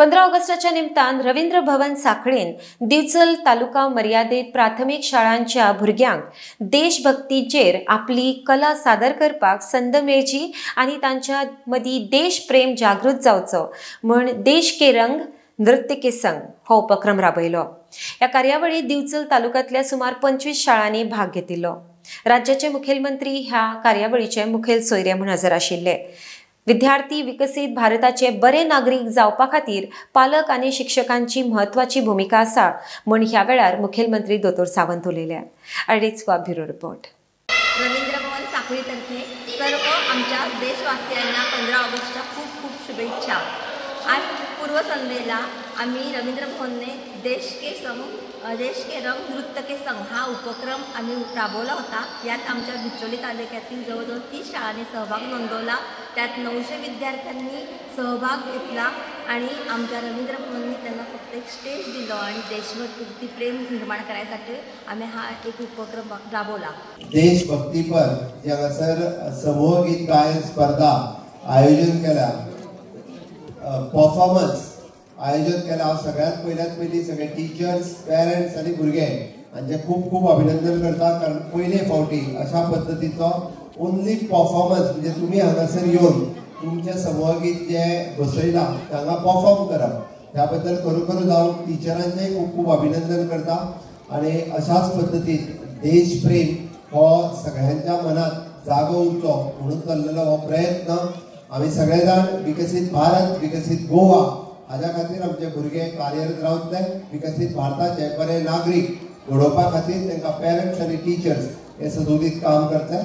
15 ऑगस्टाच्या निमतान रवींद्र भवन साखळेन दिवचल तालुका मर्यादेत प्राथमीक शाळांच्या भुरग्यांक देशभक्तीचेर आपली कला सादर करपाक संद मेळची आनी तांच्या मदीं देशप्रेम जागृत जावचो म्हूण देश के रंग नृत्य के संग हो उपक्रम राबयलो. ह्या कार्यावळीत दिवचल तालुक्यांतल्या सुमार 25 शाळांनी भाग घेतिल्लो. राज्याचे मुखेलमंत्री ह्या कार्यावळीचे मुखेल सोयरे म्हूण हजर आशिल्ले. विद्यार्थी विकसीत भारताचे बरे नागरीक जावपा खातीर पालक आनी शिक्षकांची म्हत्वाची भुमिका आसा म्हूण ह्या वेळार मुखेलमंत्री दोतोर सावंत उलयले. अडीच ब्युरो रिपोर्ट. रवींद्र भवन साखळीतर्फे सर्व आमच्या देशवासियांना 15 ऑगस्टच्या खूप खूप शुभेच्छा. आज पूर्वसंध्येला आम्ही रवींद्र भवनने देश के रंग नृत्य के संग हा उपक्रम आम्ही राबवला होता. यात आमच्या बिचोली तालुक्यातील जवळजवळ 30 शाळांनी सहभाग नोंदवला. त्यात 900 विद्यार्थ्यांनी सहभाग घेतला आणि आमच्या रवींद्र भवनने त्यांना फक्त एक स्टेज दिलं आणि देशभक्ती प्रेम निर्माण करायसाठी आम्ही हा एक उपक्रम राबवला. देशभक्तीपर जे हांगासर समूह गीत गायन स्पर्धा आयोजन केल्या, परफॉर्मन्स आयोजन केला. हांव सगळ्यात पयल्यात पयलीं सगळे टिचर्स, पेरंट्स आनी भुरगे हांचें खूब खूब अभिनंदन करता, कारण पयले फावटी अशा पद्दतीचो ओन्ली परफॉर्मन्स म्हणजे तुमी हांगासर येवन तुमचें समूहगीत जें बसयलां तें हांगा परफॉर्म करप, ह्या बद्दल खरोखर हांव टिचरांचेंय खूब खूब अभिनंदन करता. आनी अशाच पद्दतीन देशप्रेम हो सगळ्यांच्या मनात जागो उरचो म्हणून चल्लेलो हो प्रयत्न आमी सगळे जाण विकसीत भारत विकसीत गोवा हाज्या खातीर आमचे भुरगे कार्यरत रावतले. विकसीत भारताचे बरे नागरीक घडोवपा खातीर तांकां पेरंट्स आनी टिचर्स हे सदोदीत काम करतले.